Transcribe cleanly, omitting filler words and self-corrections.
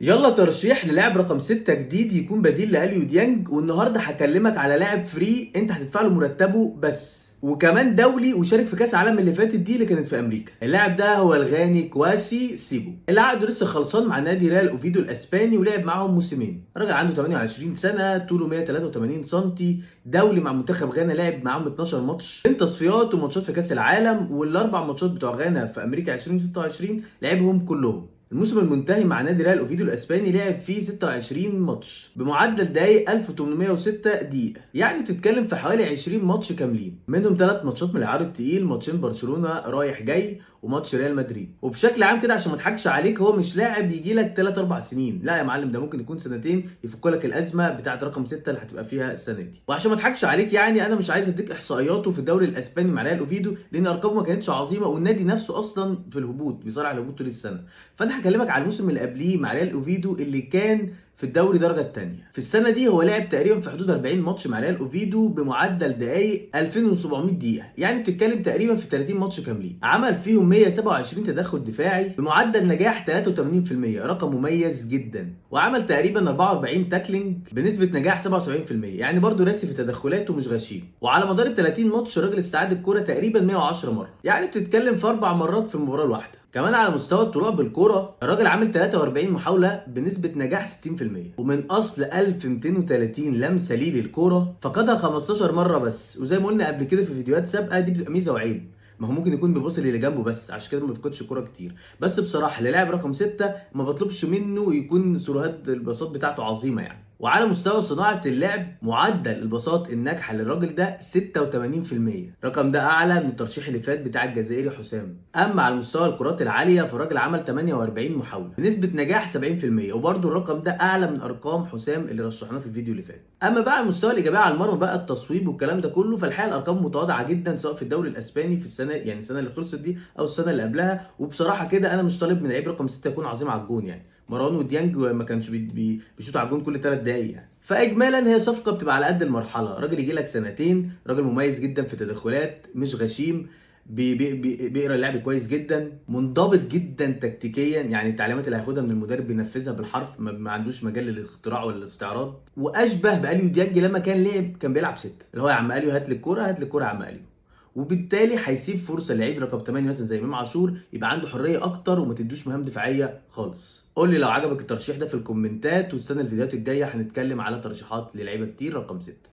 يلا ترشيح للاعب رقم 6 جديد يكون بديل لاليو ديانج. والنهارده هكلمك على لاعب free انت هتدفع له مرتبه بس، وكمان دولي وشارك في كاس العالم اللي فاتت دي اللي كانت في امريكا. اللاعب ده هو الغاني كواسي سيبو، اللي عقده لسه خلصان مع نادي ريال اوفيدو الاسباني ولعب معاهم موسمين. الراجل عنده 28 سنة، طوله 183 سم، دولي مع منتخب غانا، لعب معاهم 12 ماتش بين تصفيات وماتشات في كاس العالم، والاربع ماتشات بتوع غانا في امريكا 2026 لعبهم كلهم. الموسم المنتهي مع نادي ريال اوفيدو الاسباني لعب فيه 26 ماتش بمعدل دقايق 1806 دقيقة، يعني بتتكلم في حوالي 20 ماتش كاملين، منهم 3 ماتشات من العيار التقيل، ماتشين برشلونة رايح جاي وماتش ريال مدريد. وبشكل عام كده عشان ما اضحكش عليك، هو مش لاعب يجي لك 3 4 سنين، لا يا معلم، ده ممكن يكون سنتين يفك لك الازمة بتاعه رقم 6 اللي هتبقى فيها السنة دي. وعشان ما اضحكش عليك يعني انا مش عايز اديك احصائياته في الدوري الاسباني مع ريال اوفيدو، لان ارقامه ما كانتش عظيمة والنادي نفسه اصلا في الهبوط، بيصارع الهبوط طول السنة. فانا هكلمك على الموسم اللي قبليه مع ريال اوفيدو اللي كان في الدوري درجه الثانية. في السنة دي هو لعب تقريبا في حدود 40 ماتش مع ريال اوفيدو بمعدل دقائق 2700 دقيقة، يعني بتتكلم تقريبا في 30 ماتش كاملين، عمل فيهم 127 تدخل دفاعي بمعدل نجاح 83%، رقم مميز جدا، وعمل تقريبا 44 tackling بنسبة نجاح 77%، يعني برضه راسي في تدخلاته ومش غشيم. وعلى مدار ال 30 ماتش الراجل استعاد الكورة تقريبا 110 مرة، يعني بتتكلم في 4 مرات في المباراة الواحدة. كمان على مستوى الطلوع بالكرة الراجل عامل 43 محاولة بنسبة نجاح 60%، ومن أصل 1230 لمسة ليه للكرة فقدها 15 مرة بس. وزي ما قلنا قبل كده في فيديوهات سابقة، دي بتبقى ميزة وعيب، ما هو ممكن يكون بيبص اللي جنبه بس، عشان كده ما بيفقدش كورة كتير. بس بصراحة للاعب رقم 6 ما بطلبش منه يكون سيروهات الباصات بتاعته عظيمة يعني. وعلى مستوى صناعة اللعب معدل الباصات الناجحة للراجل ده 86%، الرقم ده أعلى من الترشيح اللي فات بتاع الجزائري حسام. أما على مستوى الكرات العالية فالراجل عمل 48 محاولة بنسبة نجاح 70%، وبرده الرقم ده أعلى من أرقام حسام اللي رشحناه في الفيديو اللي فات. أما بقى على مستوى الإيجابية على المرمى بقى التصويب والكلام ده كله، فالحقيقة الأرقام متواضعة جدا سواء في الدوري الأسباني في السنة، يعني السنة اللي خلصت دي أو السنة اللي قبلها. وبصراحة كده أنا مش طالب من لعيب رقم 6 يكون عظيم على الجون، يعني مروان وديانج ما كانش بيشوط على الجون كل 3 دقايق يعني. فاجمالا هي صفقة بتبقى على قد المرحلة، راجل يجي لك سنتين، راجل مميز جدا في التدخلات، مش غشيم، بي بي بي بيقرا اللعب كويس جدا، منضبط جدا تكتيكيا، يعني التعليمات اللي هياخدها من المدرب بينفذها بالحرف، ما عندوش مجال للاختراع ولا الاستعراض. واشبه باليو ديانج لما كان لعب كان بيلعب 6، اللي هو يا عم اليو هات لي الكورة، هات لي الكورة يا عم اليو. وبالتالي هيسيب فرصة لعيب رقم 8 مثلا زي امام عاشور يبقى عنده حرية اكتر وما تدوش مهام دفاعية خالص. قول لي لو عجبك الترشيح ده في الكومنتات، واستنى الفيديوهات الجاية هنتكلم على ترشيحات للعيبة كتير رقم 6.